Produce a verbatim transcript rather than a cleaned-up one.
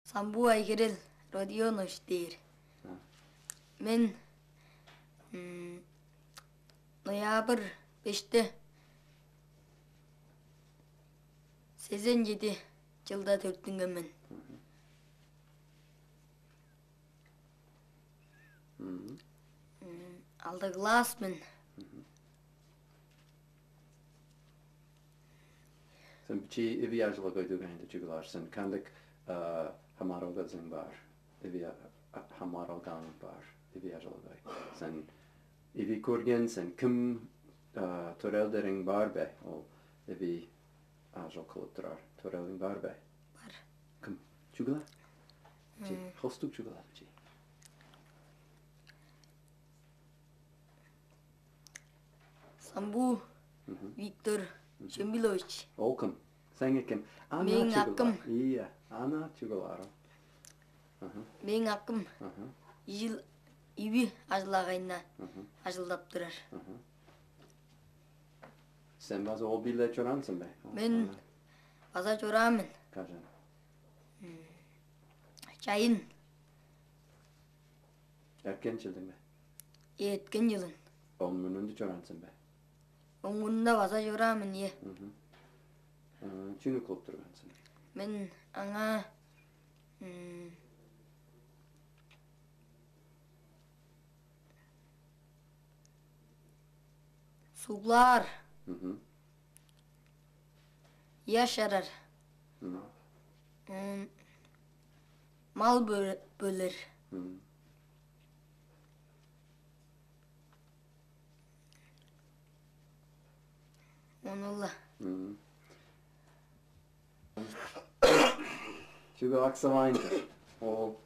Самбуу Айгерел Родионович дээр. А. Мен м, ноябрь беште сезен чеди чылда төрүттүнген мен. Мгм. М, алды класс мен. Мгм. Сен бичии эви ажылга көйдүргенде чүгүл аар сен? Кандык хамаарылгазың бар? Эви хамаарылгаң бар? Эви ажылга. Сен эви көрген сен ким төрелдериң бар бе? Ол эви ажыл кылып турар төрелиң бар бе? Бар. Кым? Чүгүл аар? Чи, хостук чүгүл аар чи? Самбуу Виктор Чембилович. Ол кым? Сен ким? Ана Мээң чүгүл акым. Аар. Ия, ана чүгүл аар. Аха. Мээң акым Аха. Ижил иви ажылагайна Аха. Ажылдап турар. Аха. Сен база ол биле чораан сен бе? Мен Ана. База чораан мен. Кажан? Чайын. Эркен чилдиң бе? Эрткен жылын. Он мүнүндү чораан сен бе? Оңунда база чораамын, ие. Чүнү кылып турган сен? Мен аңаа м, суглаар, ыяш чарар, м, мал бө- бөлер. Ону-ла. Чүге аксавайн-дыр. Ол